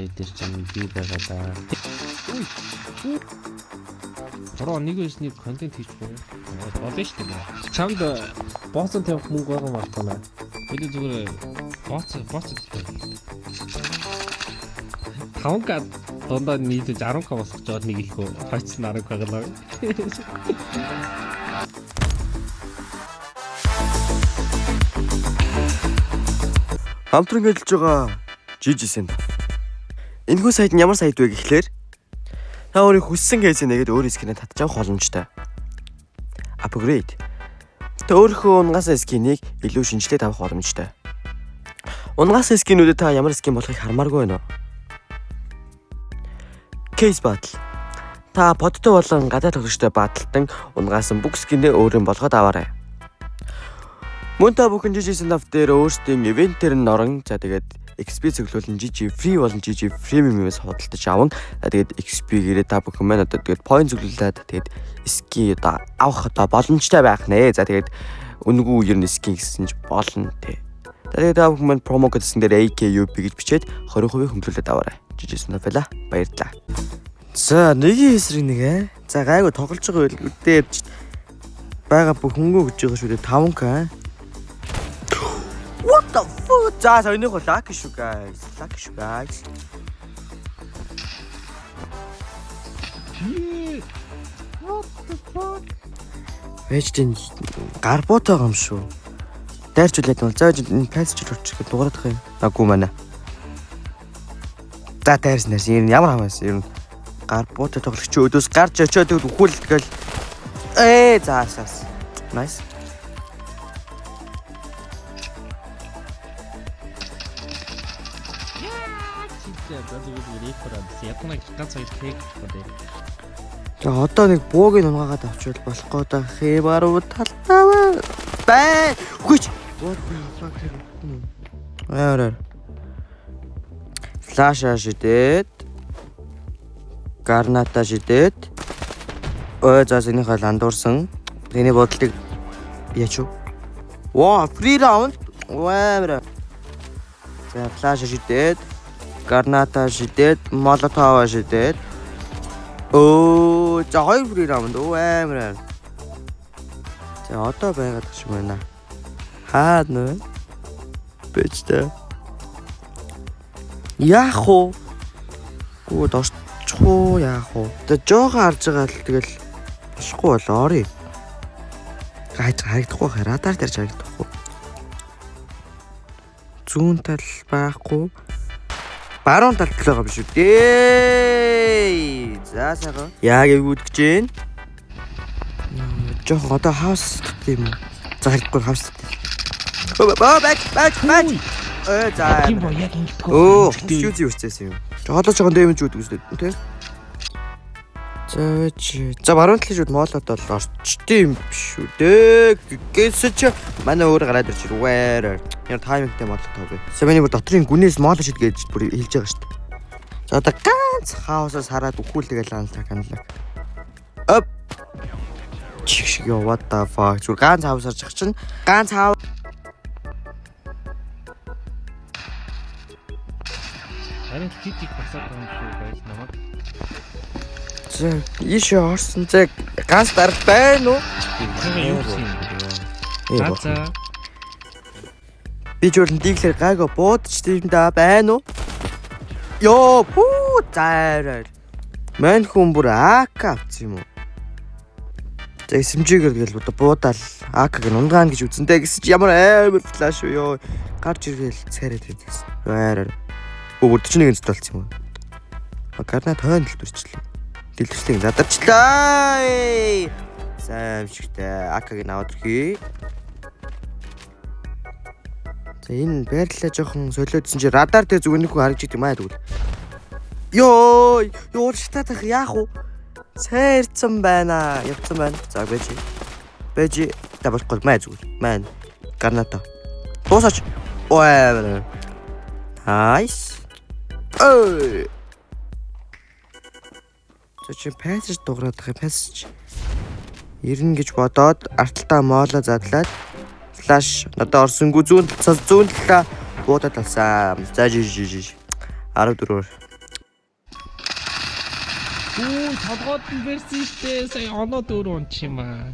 сая дээр чинь би байгаа да. Үй. Бро нэг байсан нэг контент хийж байгаа. Болно шүү дээ. Чамд бооцон тавих мөнгө байгаа юм байна. Би зүгээр бооц тавих. 5К дундаа нийлүүлж 10К босгож жоод нэг их үү. Хойц нь 10К галаа. Хамтран ажиллаж байгаа GG Center. Энэхүү сайт нь ямар сайт вэ гэхлээр та өөрийн хүссэн case ээ нээгээд өөр skin ээ татж авах боломжтой. Upgrade. Та өөрийнхөө унагаасан skin ийг илүү шинжилээд авах боломжтой. Унагаасан skin үүдэд та ямар skin болохыг хармааргүй байна уу? Case battle. Та bot той болон гадаад тоглогчтой battle дан унагаасан бүх skin ээ өөрийн болгоод аваарай. Мөн та бүхэн GG Snap дээр өөрсдийн event ээр нь орон за тэгээд XP цуглуулан GG Free болон GG Premium-ээс худалдаж аван за тэгээд XP-гээрээ та бүхэн маань одоо тэгээд point цуглуулад тэгээд skin одоо авах одоо боломжтой байх нэ. За тэгээд үнэгүй ер нь skin гэсэн ч болно те. За тэгээд та бүхэн маань promo code гэсэн дээр AKUP гэж бичээд 20% хөнгөлүүлээд аваарай. GG Snap байла. Баярлалаа. За нэгийн эсрэг нэг ээ. За гайгүй тоглож байгаа үйл үдээ явж байгаа бүх хөнгөө гэж байгаа шүү дээ 5К. What the fuck? За саяных бол lucky шүү guys. Lucky шүү guys. What the fuck? Вэж тийм гарбуутай байгаа юм шүү. Дайрчулаад бол за энэ пасж орчих гээд дуурайх юм. Аггүй манай. За дайрсан дайрсан. Ер нь ямар хамаас ер нь гарбуутай тоглогч өдөөс гарч очиод үхүүл тэгэл ээ заасаас. Nice. За зүгээр рекорд авсан. Ядна ганц хоёр тэг гэдэг. За одоо нэг бууг нь унгаагаад авчвал болохгүй да. Хээ баруун талдаа бай. Үгүй ч. What the fuck? Аар. Flash аа шидээд. Граната шидээд. Ой за сэнийхээ ландуурсан. Тэний бодлыг яач юу? Ваа, free round. Ваа. За flash шидээд. Граната шидээд, молотов шидээд. Өө, за хоёр free round. Өө амар. За одоо байгаад гэх юм байна. Хаа нэ? Бэжтэй. Яах вэ? Гүү дорчих уу яах вэ? За жоохон харж байгаа л тэгэл болохгүй бол орё. Гайж харагдахгүй хаа радар дээр ч харагдахгүй. Зүүн тал байхгүй. Баруун талд л байгаа юм шүү дээ. За сайхан. Яг эвгүүд гэж байна. Жоохон одоо house татсан юм уу? За харагдахгүй house татсан. Оо бач бач бач. Э за. Тийм бо яг ингэдэг. Өө, юузи үрцээсэн юм. Жолоо жоохон damage өгдөг үстэй тий. За вэж. За баруун талын шүүд моолоод бол орчтой юм биш үү дээ. Гэсэн чи манай өөр гараад ирж ирвээр. Яг timing тай моолоо тоо. За миний бүр дотрын гүнээс моолоо шид гэж бүр хэлж байгаа шүү дээ. За одоо ганц house аас хараад үхүүл тэгэл unluck unluck. Оп. Чих шиг ёо what the fuck. Зүгээр ганц house харж чинь ганц house Харин хит их басаад байгаа юм шүү guys намайг. За ийшээ орсон зэ ганц даралт байна уу? Тэр юу гэсэн юм бэ? За за. Би ч үл диглэр гайгаа буудч тийм да байна уу? Йоо, пүү зайрал. Мань хүн бүр АК авсан юм уу? За SMG-гээр тэгэл одоо буудаал АК-г нь унгаана гэж үзэн дээ гэсэн чи ямар амар flash үү ёо. Гарч ирээл цайраад байсан. Байраар. Бүр 41 зүт болсон юм уу? Гранат хойно дэлбэрчлээ. Дэлбэрчлээ задарчлаа. Сайн шигтэй АК-г нь аваад ирэхий. За энэ байрлалаа жоохон солиодсон чи радар дээр зүгээр нэг хүн харагдж идэв маа тэгвэл. Йоо, ёо шатаах яах вэ? Сайн ирсэн байна. Явцсан байна. За бэж. Бэж та болохгүй маа зүгээр. Маань. Граната. Дуусаач. Ой. Nice. Ой. За чи passage дуграад байгаа passage. Ирнэ гэж бодоод арталтаа мооло задлаад flash надад орсонгүй зүүн зүүн талаа буудаад алсан. За жи жи жи. 14-өр. Үу, толгойд нь барьсан штэ. Сая оноо дөөр унчих юм аа.